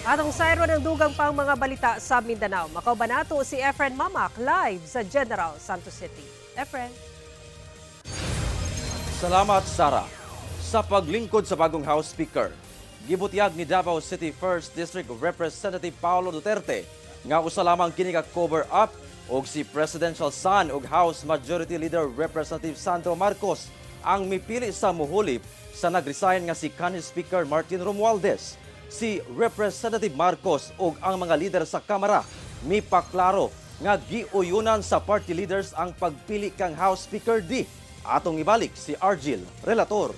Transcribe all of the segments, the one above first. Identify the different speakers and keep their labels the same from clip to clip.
Speaker 1: Atong sayron ang dugang pang mga balita sa Mindanao. Makauban nato si Efren Mamac live sa General Santos City. Efren.
Speaker 2: Salamat, Sara. Sa paglingkod sa bagong House Speaker, gibutyag ni Davao City 1st District Representative Paolo Duterte nga usa lamang kini ka cover up og si Presidential Son ug House Majority Leader Representative Sandro Marcos ang mipili sa muhulip sa nagresign nga si kanhi Speaker Martin Romualdez. Si Representative Marcos ug ang mga lider sa Kamara mipaklaro nga giuyunan sa party leaders ang pagpili kang House Speaker Dy. Atong ibalik si Argil, Relator.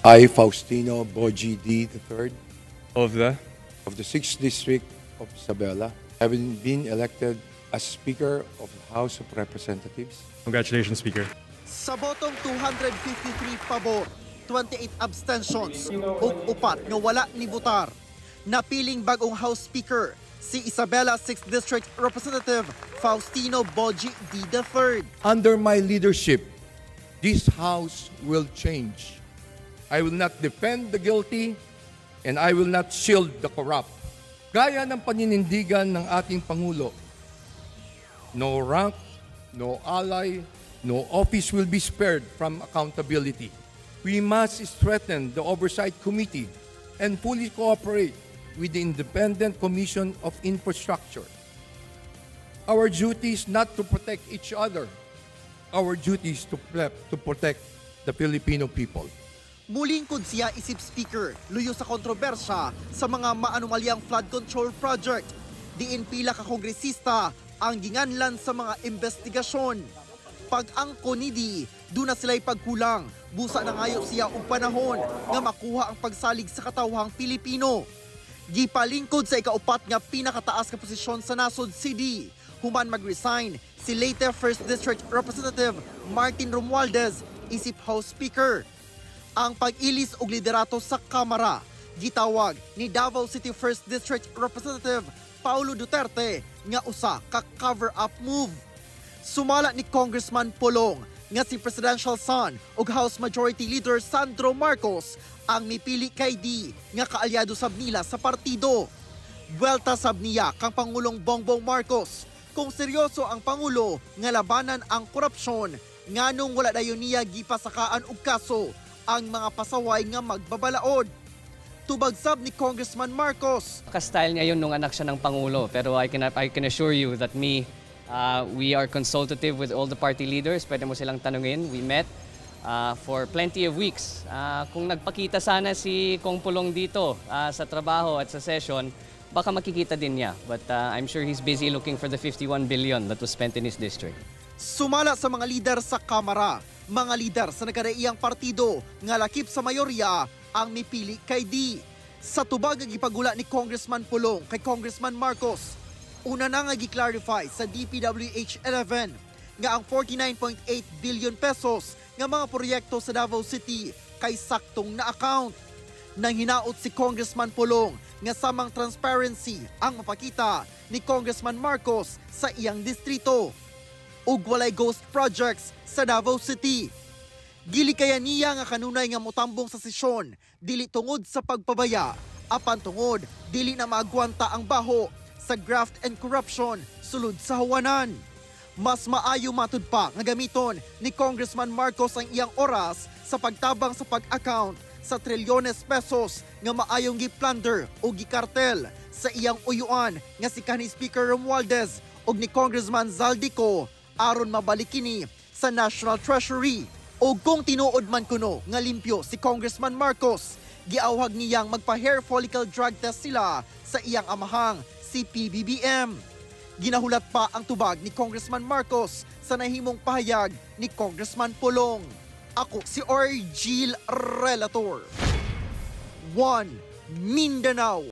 Speaker 3: I, Faustino Bojie Dy III,
Speaker 4: of the
Speaker 3: of the 6th District of Isabela, having been elected as Speaker of the House of Representatives.
Speaker 4: Congratulations, Speaker.
Speaker 5: Sa botong 253 pabor, 28 abstentions ug upat nga wala ni botar, napiling bagong House Speaker si Isabela 6th District Representative Faustino Bojie Dy III.
Speaker 3: Under my leadership, this House will change. I will not defend the guilty and I will not shield the corrupt. Gaya ng paninindigan ng ating Pangulo, no rank, no ally, no office will be spared from accountability. We must strengthen the Oversight Committee and fully cooperate with the Independent Commission of Infrastructure. Our duty is not to protect each other. Our duty is to protect the Filipino people.
Speaker 5: Mulingkod siya isip Speaker, luyo sa kontrobersya sa mga maanumalyang flood control project. Diin pila ka kongresista ang ginganlan sa mga investigasyon. Pag-angko ni Dy, duna sila'y pagkulang. Busa nangayo siya og panahon nga makuha ang pagsalig sa katawhang Pilipino. Gipalingkod sa ikaupat nga pinakataas nga posisyon sa nasod si Dy human mag-resign si Leyte 1st District Representative Martin Romualdez isip House Speaker. Ang pag-ilis og liderato sa Kamara, gitawag ni Davao City 1st District Representative Paulo Duterte nga usa ka cover-up move. Sumala ni Congressman Pulong nga si Presidential Son ug House Majority Leader Sandro Marcos ang mipili kay Dy nga kaalyado sab nila sa partido. Buwelta sab niya kang Pangulong Bongbong Marcos kung seryoso ang Pangulo nga labanan ang korupsyon, nganong wala dayon niya gipasakaan og kaso ang mga pasaway nga magbabalaod. Tubag sab ni Congressman Marcos.
Speaker 6: Ka-style niya yun nung anak siya ng Pangulo. Pero I can assure you that we are consultative with all the party leaders. Pwede mo silang tanungin. We met for plenty of weeks. Kung nagpakita sana si Kong Pulong dito sa trabaho at sa session, baka makikita din niya. But I'm sure he's busy looking for the 51 billion that was spent in his district.
Speaker 5: Sumala sa mga lider sa Kamara, mga lider sa nagkadaiyang partido nga lakip sa mayorya ang mipili kay Dy. Sa tubag nga gipagula ni Congressman Pulong kay Congressman Marcos, una na nga gi-clarify sa DPWH 11 nga ang 49.8 billion pesos nga mga proyekto sa Davao City kay saktong na account. Nang hinaot si Congressman Pulong nga samang transparency ang mapakita ni Congressman Marcos sa iyang distrito ug walay ghost projects sa Davao City. Gilikayan niya nga kanunay nga motambong sa sesyon, dili tungod sa pagpabaya, apan tungod dili na maagwanta ang baho sa graft and corruption sulod sa huwanan. Mas maayo matud pa nga gamiton ni Congressman Marcos ang iyang oras sa pagtabang sa pag-account sa trilyones pesos nga maayong gi-plunder o gikartel sa iyang uyuan nga si kanhi Speaker Romualdez ug ni Congressman Zaldy Co aron mabalik kini sa National Treasury. O kung tinuod man kuno nga limpyo si Congressman Marcos, giawhag niyang magpa-hair follicle drug test sila sa iyang amahang si PBBM. Ginahulat pa ang tubag ni Congressman Marcos sa nahimong pahayag ni Congressman Pulong. Ako si Argil Relator. 1 Mindanao.